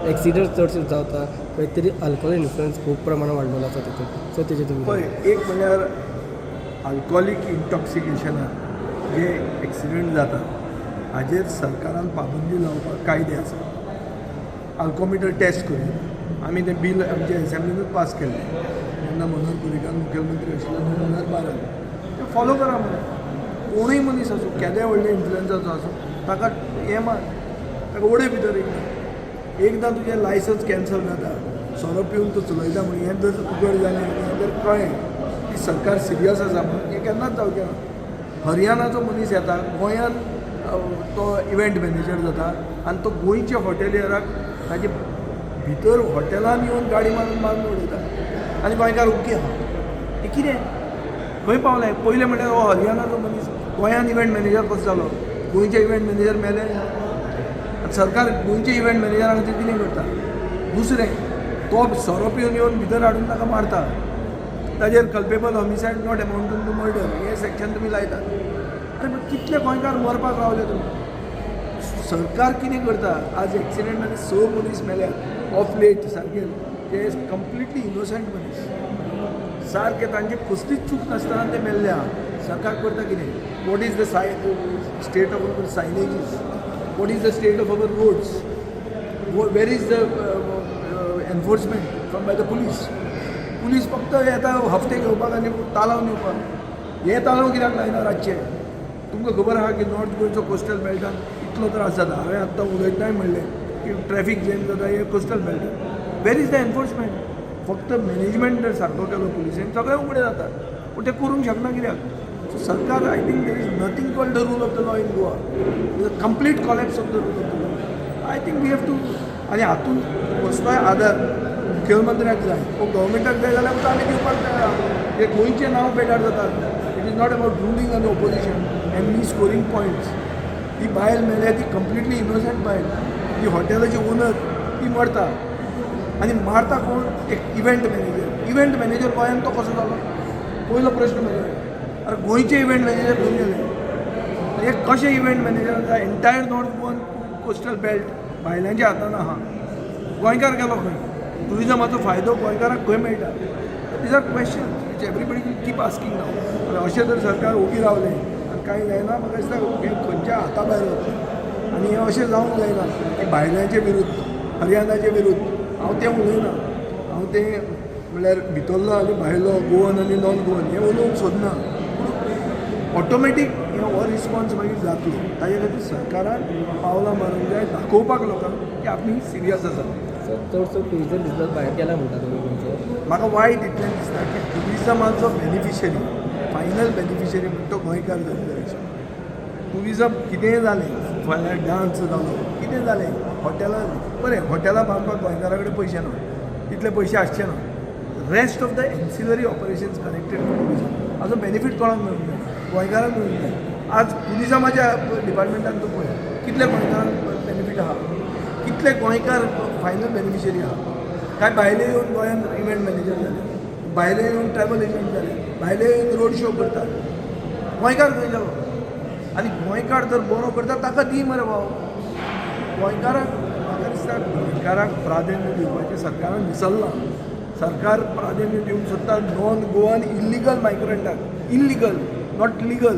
Accident चडशे जाता, खंय तरी अल्कोहोल इन्फ्लुयन्स खूब प्रमाणान वाडलेलो आसा तितून. सो तेजे तुमी पळय, एक म्हणल्यार अल्कोहोलीक इंटॉक्सिकेशनान जे एक्सिडंट जाता हाजेर सरकारान पाबंदी लावपाक कायदे आसा. अल्कोमिटर टेस्ट करून आमी तें बील आमच्या एसेंब्लीनूच पास केल्लें जेन्ना मनोहर पर्रीकार मुखेलमंत्री आशिल्ले 2012न. तें फॉलो करा मरे. कोणूय मनीस आसूं, केदें व्हडलें इन्फ्लुयन्साचो आसूं, ताका हें मार, ताका उडय भितर. एकदां एकदां तुजें लायसन्स कॅन्सल जाता सोरो पिवन तूं चलयता म्हणून. हें जर उगड जालें आनी हें जर कळ्ळें की सरकार सिरियस आसा म्हणून, हें केन्नाच जावचें ना. हरियाणाचो मनीस येता गोंयांत, तो इव्हेंट मॅनेजर जाता आनी तो गोंयच्या हॉटेलियराक ताजे भितर हॉटेलान येवन गाडी मारून मारून उडयता आनी गोंयकार ओग्गी आहा. हें कितें? खंय पावलें? पयलें म्हणल्यार हो हरियाणाचो मनीस गोंयान इव्हेंट मॅनेजर कसो जालो? गोंयचे इव्हेंट मॅनेजर मेले आनी सरकार गोंयचे इव्हेंट मॅनेजरा खातीर कितें करता? दुसरें, तो सोरो पिवन येवन भितर हाडून ताका मारता, ताजेर culpable homicide not amounting to murder हें सेक्शन तुमी लायतात. अरे, पण कितले गोंयकार मरपाक रावले तुमी? सरकार कितें करता? आज एक्सिडेंटांनी स मनीस मेल्यात ऑफ लेट. सारके ते कंप्लिटली इनोसंट मनीस, सारके तांची कसलीच चूक नासतना ते मेल्ले आहा. सरकार करता कितें? What is the state of our signages? What is the state of our roads? Where is the enforcement from by the police? Police फक्त येता हफ्ते घेवपाक आनी तालांव दिवपाक. हे तालांव कित्याक लायना रातचे? तुमकां खबर आहा की नॉर्थ गोंयचो कोस्टल बेल्टान इतलो त्रास जाता. हांवें आत्तां उलयतनाय म्हणलें की ट्रॅफीक जॅम जाता हे कोस्टल बेल्टान. Where is the enforcement? फक्त मॅनेजमेंट जर सारको केलो पुलिसेन, सगळें उगडें जाता, पूण तें करूंक शकना कित्याक? सो सरकार, I think there is nothing called the rule of the law in Goa. Is a complete collapse of the rule of the law. I think we have to, आनी हातूंत कसलोय आदार मुखेलमंत्र्याक जाय वो गव्हर्मेंटाक जाय जाल्यार आमी दिवपाक तयार आहा. हे गोंयचें नांव पेड्ड्यार जाता. It is not about ruling आनी opposition and me scoring points. ती बायल मेल्या ती कंप्लिटली इनोसंट बायल. ती हॉटेलाची ओनर, ती मरता आनी मारता कोण? एक इव्हेंट मॅनेजर. इव्हेंट मॅनेजर गोंयांत तो कसो जालो? पयलो प्रश्न म्हजो. अरे, गोंयचे इव्हेंट मॅनेजर खंय गेले? हे कशे event manager? Entire North Goan coastal belt भायल्यांच्या हातान आहा. गोंयकार गेलो खंय? टुरिजमाचो फायदो गोंयकाराक खंय मेळटा? These are question which everybody will keep asking now. आनी अशें जर सरकार ओगी रावलें आनी कांय जायना, म्हाका दिसता हें खंयच्या हाता भायर वतलें आनी हें अशें जावंक जायना की भायल्यांचे विरुद्ध, हरियाणाचे विरुद्ध. हांव तें उलयना. हांव तें म्हणल्यार भितरलो आनी भायलो, गोवन आनी नॉन गोवन हें उलोवंक सोदना, पूण ऑटोमॅटीक हो रिस्पॉन्स मागीर जातलो. ताजे खातीर सरकारान पावलां मारूंक जाय, दाखोवपाक लोकांक की आमी सिरियस आसा. सो चडसो टुरिजम बिजनस भायर गेला म्हणटा तुमी गोंयचो. म्हाका वायट इतलें दिसता की टुरिजमाचो बेनिफिशरी, फायनल बेनिफिशरी म्हणटा तो गोंयकार जावंक जाय. टुरिजम कितेंय जालें, फाल्यां डान्स जालो, कितें जालें, हॉटेलां बरें, हॉटेलां बांदपाक गोंयकारा कडेन पयशे ना, तितले पयशे आसचे ना. Rest of the ancillary operations connected to tourism हाजो बेनिफीट कोणाक मेळूंक जाय? गोंयकारांक मेळूंक जाय. आज टुरिजमाच्या डिपार्टमेंटान तूं पळय, कितले गोंयकारांक बेनिफीट आहा? कितले गोंयकार फायनल बेनिफिशरी आहा? कांय भायले येवन गोंयांत इव्हेंट मॅनेजर जाले, भायले येवन ट्रॅवल एजंट जाले, भायले येवन रोड शो करतात. गोंयकार खंय गेलो? आनी गोंयकार जर बरो करता, ताका दी मरे वाव गोंयकाराक. म्हाका दिसता गोंयकाराक प्राधान्य दिवपाचें सरकारान विसरलां. सरकार प्राधान्य दिवंक सोदता नॉन गोवन इल्लिगल मायग्रंटाक, इल्लिगल, not legal.